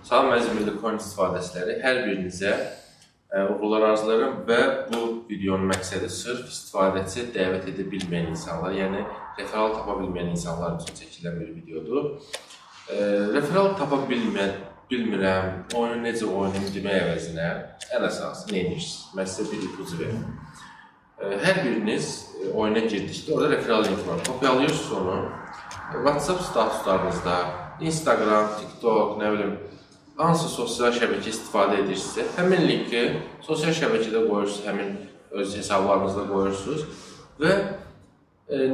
Salam əziz Milli Coin istifadəçiləri, hər birinizə uğurlar arzulayıram və bu videonun məqsədi sırf istifadəçi dəvət edə bilməyən insanlar, yəni referral tapa bilməyən insanlar üçün çəkilən bir videodur. Referral tapa bilmirəm, oyunu necə oynayım demək əvəzinə ən əsası nə edirsiniz? Mən sizə bir ipucu verim. Hər biriniz oyuna girdikdə orada referral linki var. Kopyalayırsınız onu. WhatsApp statuslarınızda, Instagram, TikTok, nə bilim, hansı sosial şəbəkə istifadə edirsinizsə, həmin linki sosial şəbəkədə qoyursunuz, həmin öz hesablarınızda qoyursunuz və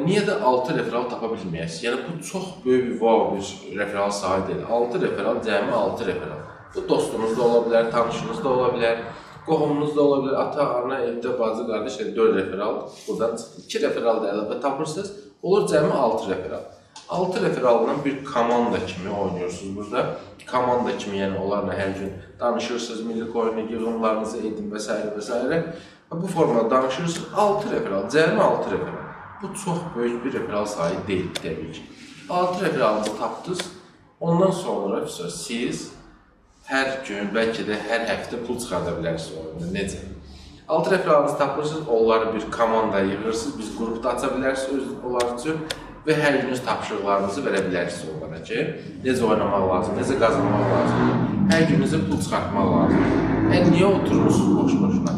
niyə də 6 referral tapa bilməyəsiniz? Yəni bu çox böyük bir wow bir referral sayı deyil. 6 referral, cəmi 6 referral. Bu dostunuz da ola bilər, tanışınız da ola bilər, qohumunuz da ola bilər, ata, ana, evdə bacı, qardaş, yəni 4 referral buradan çıxdı. 2 referral da əlavə tapırsınız, olur cəmi 6 referral. 6 referalla bir komanda kimi oynuyorsunuz burada. Komanda kimi, yəni onlarla hər gün danışırsınız, milli coin'i yığımlarınızı edin və s. və s. Və bu formada danışırsınız. 6 referral, cəmi 6 referral. Bu çox böyük bir referral sayı deyil təbii ki. 6 referalınızı tapdınız. Ondan sonra siz hər gün, bəlkə də hər həftə pul çıxarda bilərsiniz oyunda. Necə? 6 referalınızı tapırsınız, onları bir komanda yığırsınız, biz qrupda aça bilərsiniz onlar üçün və hər gün öz tapşırıqlarınızı verə bilərsiniz onlara ki, necə oynamaq lazım, necə qazanmaq lazımdır. Hər gününüzə pul çıxartmaq lazımdır. Yəni niyə oturursunuz boş-boşuna?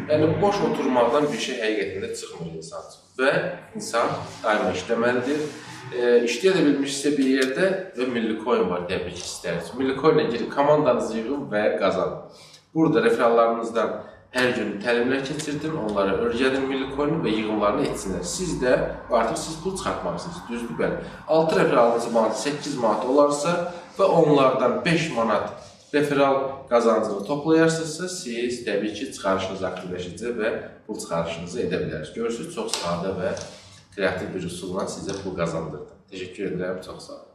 Yəni boş oturmaqdan bir şey həqiqətən də çıxmır insan üçün. Və insan daima işləməlidir. İşləyə də bilmişsə bir yerdə və Milli Coin var təbii ki istərsiniz. Milli Coin-ə girib komandanızı yığın və qazanın. Burada referallarınızdan hər gün təlimlər keçirdin, onlara öyrədin Milli Coin-i və yığımlarını etsinlər. Siz də artıq siz pul çıxartmalısınız. Düzdür, bəli. 6 referalınız manat 8 manat olarsa və onlardan 5 manat referral qazancını toplayarsınızsa, siz təbii ki, çıxarışınız aktivləşəcək və pul çıxarışınızı edə bilərsiniz. Görürsünüz, çox sadə və kreativ bir üsulla sizə pul qazandırdım. Təşəkkür edirəm, çox sağ olun.